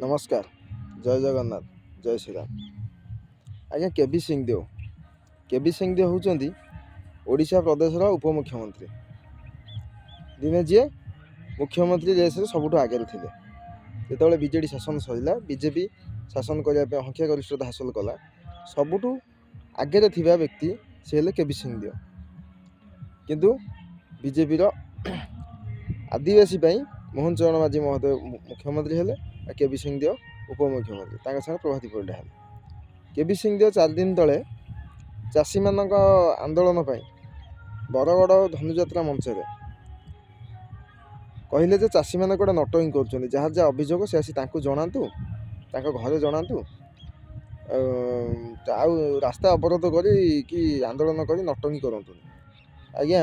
ନମସ୍କାର, ଜୟ ଜଗନ୍ନାଥ, ଜୟ ଶ୍ରୀରାମ। ଆଜ୍ଞା, କେ ଭି ସିଂଦେଓ, କେ ଭି ସିଂଦେଓ ହେଉଛନ୍ତି ଓଡ଼ିଶା ପ୍ରଦେଶର ଉପମୁଖ୍ୟମନ୍ତ୍ରୀ। ଦିନେ ଯିଏ ମୁଖ୍ୟମନ୍ତ୍ରୀ ରେସ୍ରେ ସବୁଠୁ ଆଗରେ ଥିଲେ। ଯେତେବେଳେ ବିଜେଡ଼ି ଶାସନ ସରିଲା, ବିଜେପି ଶାସନ କରିବା ପାଇଁ ସଂଖ୍ୟା ଗରିଷ୍ଠତା ହାସଲ କଲା, ସବୁଠୁ ଆଗରେ ଥିବା ବ୍ୟକ୍ତି ସେ ହେଲେ କେ ଭି ସିଂଦେଓ। କିନ୍ତୁ ବିଜେପିର ଆଦିବାସୀ ପାଇଁ ମୋହନ ଚରଣ ମାଝୀ ମହୋଦୟ ମୁଖ୍ୟମନ୍ତ୍ରୀ ହେଲେ ଆଉ କେ ଭି ସିଂଦେଓ ଉପମୁଖ୍ୟମନ୍ତ୍ରୀ। ତାଙ୍କ ସାଙ୍ଗରେ ପ୍ରଭାତୀ ପରିଡ଼ା ହେଲେ। କେ ଭି ସିଂଦେଓ 4 ଦିନ ତଳେ ଚାଷୀମାନଙ୍କ ଆନ୍ଦୋଳନ ପାଇଁ ବରଗଡ଼ ଧନୁଯାତ୍ରା ମଞ୍ଚରେ କହିଲେ ଯେ ଚାଷୀମାନେ ଗୋଟେ ନଟଙ୍କି କରୁଛନ୍ତି, ଯାହାର ଯାହା ଅଭିଯୋଗ ସେ ଆସି ତାଙ୍କୁ ଜଣାନ୍ତୁ, ତାଙ୍କ ଘରେ ଜଣାନ୍ତୁ, ଆଉ ରାସ୍ତା ଅବରୋଧ କରି କି ଆନ୍ଦୋଳନ କରି ନଟଙ୍କି କରନ୍ତୁନି। ଆଜ୍ଞା,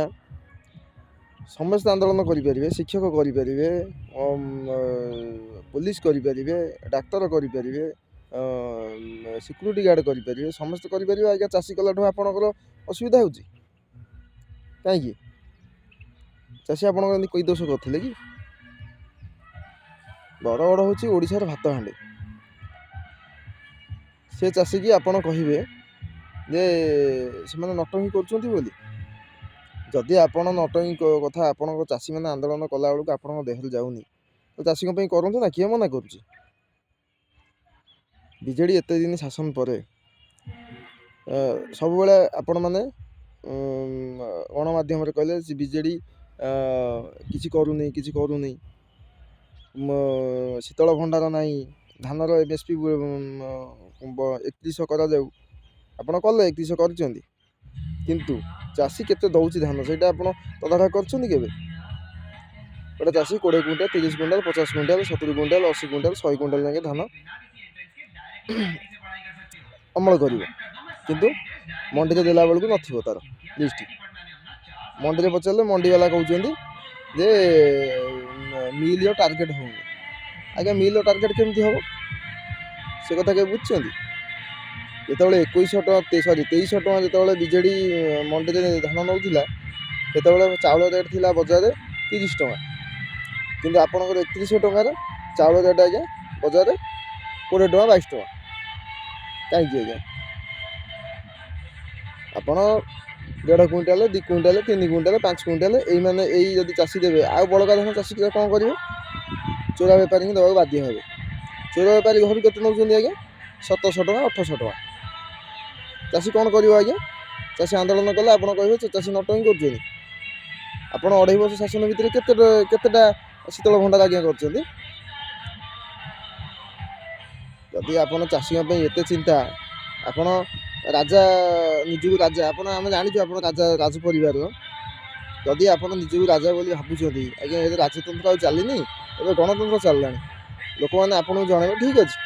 ସମସ୍ତେ ଆନ୍ଦୋଳନ କରିପାରିବେ। ଶିକ୍ଷକ କରିପାରିବେ, ପୋଲିସ କରିପାରିବେ, ଡାକ୍ତର କରିପାରିବେ, ସିକ୍ୟୁରିଟି ଗାର୍ଡ଼ କରିପାରିବେ, ସମସ୍ତେ କରିପାରିବେ। ଆଜ୍ଞା, ଚାଷୀ କଲାଠୁ ଆପଣଙ୍କର ଅସୁବିଧା ହେଉଛି କାହିଁକି? ଚାଷୀ ଆପଣଙ୍କର ଏମିତି କୋଇ ଦୋଷ କରିଥିଲେ କି? ବରଗଡ଼ ହେଉଛି ଓଡ଼ିଶାର ଭାତ ହାଣ୍ଡି। ସେ ଚାଷୀକି ଆପଣ କହିବେ ଯେ ସେମାନେ ନଟଙ୍କି କରୁଛନ୍ତି ବୋଲି? ଯଦି ଆପଣ ନଟଙ୍କି କଥା ଆପଣଙ୍କ ଚାଷୀମାନେ ଆନ୍ଦୋଳନ କଲାବେଳକୁ ଆପଣଙ୍କ ଦେହରେ ଯାଉନି, ତ ଚାଷୀଙ୍କ ପାଇଁ କରନ୍ତୁ ନା, କିଏ ମନା କରୁଛି? ବିଜେଡ଼ି ଏତେ ଦିନ ଶାସନ ପରେ ସବୁବେଳେ ଆପଣମାନେ ଗଣମାଧ୍ୟମରେ କହିଲେ ସେ ବିଜେଡ଼ି କିଛି କରୁନି, କିଛି କରୁନି, ଶୀତଳ ଭଣ୍ଡାର ନାହିଁ, ଧାନର ଏମଏସପି 3100 କରାଯାଉ। ଆପଣ କଲେ, 3100 କରିଛନ୍ତି, କିନ୍ତୁ ଚାଷୀ କେତେ ଦେଉଛି ଧାନ, ସେଇଟା ଆପଣ ତଦାରଖ କରିଛନ୍ତି କେବେ? ଗୋଟେ ଚାଷୀ 20 quintal, 30 quintal, 50 quintal, 70 quintal, 80 quintal, 100 quintal ଯାକେ ଧାନ ଅମଳ କରିବ, କିନ୍ତୁ ମଣ୍ଡିରେ ଦେଲା ବେଳକୁ ନଥିବ ତା'ର ଲିଷ୍ଟ। ମଣ୍ଡିରେ ପଚାରିଲେ ମଣ୍ଡିବାଲା କହୁଛନ୍ତି ଯେ ମିଲ୍ର ଟାର୍ଗେଟ୍ ହେଉନି। ଆଜ୍ଞା, ମିଲ୍ର ଟାର୍ଗେଟ୍ କେମିତି ହେବ, ସେ କଥା କେବେ ବୁଝିଛନ୍ତି? ଯେତେବେଳେ 2100 ଟଙ୍କା, ସରି, 2300 ଟଙ୍କା ଯେତେବେଳେ ବିଜେଡ଼ି ମଣ୍ଡିରେ ଧାନ ନେଉଥିଲା, ସେତେବେଳେ ଚାଉଳ ରେଟ୍ ଥିଲା ବଜାରରେ 30 ଟଙ୍କା। କିନ୍ତୁ ଆପଣଙ୍କର 3100 ଟଙ୍କାରେ ଚାଉଳ ରେଟ୍ ଆଜ୍ଞା ବଜାରରେ 20 ଟଙ୍କା, 22 ଟଙ୍କା କାହିଁକି ଆଜ୍ଞା? ଆପଣ 1.5 କୁଇଣ୍ଟାଲ, 2 କୁଇଣ୍ଟାଲ, 3 କୁଇଣ୍ଟାଲ, 5 କୁଇଣ୍ଟାଲ ଏଇମାନେ ଏଇ ଯଦି ଚାଷୀ ଦେବେ, ଆଉ ବଳକା ଧାନ ଚାଷୀ କ'ଣ କରିବେ? ଚୋରା ବେପାରୀଙ୍କୁ ଦେବାକୁ ବାଧ୍ୟ ହେବେ। ଚୋରା ବେପାରୀ ଘରୁ କେତେ ନେଉଛନ୍ତି ଆଜ୍ଞା? 1700 ଟଙ୍କା, 1800 ଟଙ୍କା। ଚାଷୀ କ'ଣ କରିବ ଆଜ୍ଞା? ଚାଷୀ ଆନ୍ଦୋଳନ କଲେ ଆପଣ କହିବେ ଚାଷୀ ନଟଙ୍କି କରୁଛନ୍ତି। ଆପଣ ଅଢ଼େଇ ବର୍ଷ ଶାସନ ଭିତରେ କେତେ କେତେଟା ଶୀତଳ ଭଣ୍ଡାର ଆଜ୍ଞା କରିଛନ୍ତି? ଯଦି ଆପଣ ଚାଷୀଙ୍କ ପାଇଁ ଏତେ ଚିନ୍ତା, ଆପଣ ରାଜା, ନିଜକୁ ରାଜା ଆପଣ, ଆମେ ଜାଣିଛୁ ଆପଣ ରାଜା, ରାଜ ପରିବାରର। ଯଦି ଆପଣ ନିଜକୁ ରାଜା ବୋଲି ଭାବୁଛନ୍ତି ଆଜ୍ଞା, ଏବେ ରାଜତନ୍ତ୍ର ଆଉ ଚାଲିନି, ଏବେ ଗଣତନ୍ତ୍ର ଚାଲିଲାଣି। ଲୋକମାନେ ଆପଣଙ୍କୁ ଜଣାଇବେ। ଠିକ୍ ଅଛି,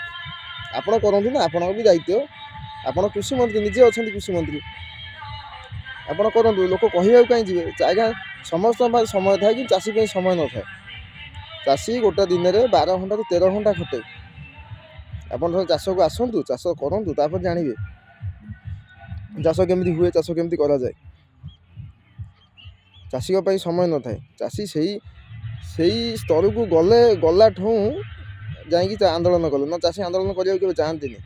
ଆପଣ କରନ୍ତୁ ନା, ଆପଣଙ୍କ ବି ଦାୟିତ୍ୱ। ଆପଣ କୃଷିମନ୍ତ୍ରୀ ନିଜେ ଅଛନ୍ତି, କୃଷିମନ୍ତ୍ରୀ ଆପଣ କରନ୍ତୁ। ଲୋକ କହିବାକୁ କାହିଁ ଯିବେ ଆଜ୍ଞା? ସମସ୍ତଙ୍କ ପାଖରେ ସମୟ ଥାଏ, କିନ୍ତୁ ଚାଷୀ ପାଇଁ ସମୟ ନଥାଏ। ଚାଷୀ ଗୋଟେ ଦିନରେ 12 ଘଣ୍ଟାରୁ 13 ଘଣ୍ଟା ଖଟେ। ଆପଣ ଥରେ ଚାଷକୁ ଆସନ୍ତୁ, ଚାଷ କରନ୍ତୁ, ତାପରେ ଜାଣିବେ ଚାଷ କେମିତି ହୁଏ, ଚାଷ କେମିତି କରାଯାଏ। ଚାଷୀଙ୍କ ପାଇଁ ସମୟ ନଥାଏ। ଚାଷୀ ସେଇ ସେଇ ସ୍ତରକୁ ଗଲେ, ଗଲାଠୁଁ ଯାଇକି ଆନ୍ଦୋଳନ କଲେ ନା, ଚାଷୀ ଆନ୍ଦୋଳନ କରିବାକୁ କେବେ ଚାହାନ୍ତିନି।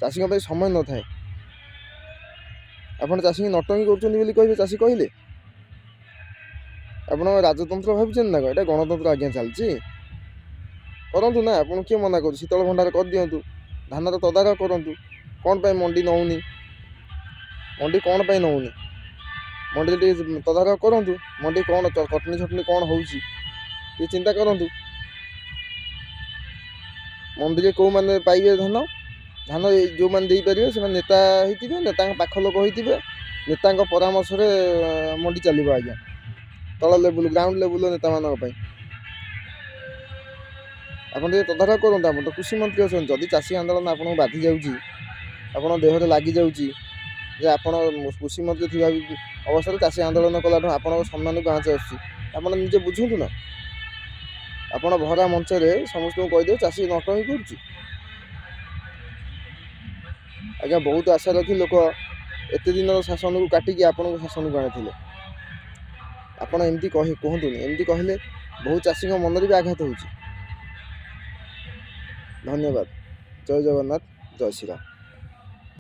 ଚାଷୀଙ୍କ ପାଇଁ ସମୟ ନଥାଏ। ଆପଣ ଚାଷୀଙ୍କୁ ନଟଙ୍କି କରୁଛନ୍ତି ବୋଲି କହିବେ, ଚାଷୀ କହିଲେ? ଆପଣ ରାଜତନ୍ତ୍ର ଭାବୁଛନ୍ତି ନା କ'ଣ? ଏଇଟା ଗଣତନ୍ତ୍ର ଆଜ୍ଞା ଚାଲିଛି। କରନ୍ତୁ ନା, ଆପଣ କିଏ ମନା କରୁଛି? ଶୀତଳ ଭଣ୍ଡାର କରିଦିଅନ୍ତୁ, ଧାନର ତଦାରଖ କରନ୍ତୁ। କ'ଣ ପାଇଁ ମଣ୍ଡି ନେଉନି? ମଣ୍ଡି କ'ଣ ପାଇଁ ନେଉନି? ମଣ୍ଡିରେ ଟିକେ ତଦାରଖ କରନ୍ତୁ। ମଣ୍ଡି କ'ଣ କଟନୀ ଛଟନୀ କ'ଣ ହେଉଛି, ଟିକେ ଚିନ୍ତା କରନ୍ତୁ। ମଣ୍ଡିରେ କେଉଁମାନେ ପାଇବେ ଧାନ? ଧାନ ଯେଉଁମାନେ ଦେଇପାରିବେ, ସେମାନେ ନେତା ହେଇଥିବେ, ନେତାଙ୍କ ପାଖ ଲୋକ ହେଇଥିବେ, ନେତାଙ୍କ ପରାମର୍ଶରେ ମଣ୍ଡି ଚାଲିବ ଆଜ୍ଞା। ତଳ ଲେବୁଲ୍, ଗ୍ରାଉଣ୍ଡ ଲେବୁଲ୍ର ନେତାମାନଙ୍କ ପାଇଁ ଆପଣ ଟିକେ ତଦାରଖ କରନ୍ତୁ। ଆପଣ ତ କୃଷି ମନ୍ତ୍ରୀ ଅଛନ୍ତି। ଯଦି ଚାଷୀ ଆନ୍ଦୋଳନ ଆପଣଙ୍କୁ ବାଧି ଯାଉଛି, ଆପଣଙ୍କ ଦେହରେ ଲାଗିଯାଉଛି ଯେ ଆପଣ କୃଷି ମନ୍ତ୍ରୀ ଥିବା ଅବସ୍ଥାରେ ଚାଷୀ ଆନ୍ଦୋଳନ କଲାଠୁ ଆପଣଙ୍କ ସମ୍ମାନକୁ ଆଞ୍ଚ ଆସୁଛି, ଆପଣ ନିଜେ ବୁଝନ୍ତୁ ନା। ଆପଣ ଭରା ମଞ୍ଚରେ ସମସ୍ତଙ୍କୁ କହିଦେବେ ଚାଷୀ ନଟଙ୍କି କରୁଛି। ଆଜ୍ଞା, ବହୁତ ଆଶା ରଖି ଲୋକ ଏତେ ଦିନର ଶାସନକୁ କାଟିକି ଆପଣଙ୍କୁ ଶାସନକୁ ଆଣିଥିଲେ। ଆପଣ ଏମିତି କହି କୁହନ୍ତୁନି। ଏମିତି କହିଲେ ବହୁତ ଚାଷୀଙ୍କ ମନରେ ବି ଆଘାତ ହେଉଛି। ଧନ୍ୟବାଦ। ଜୟ ଜଗନ୍ନାଥ, ଜୟ ଶ୍ରୀରାମ।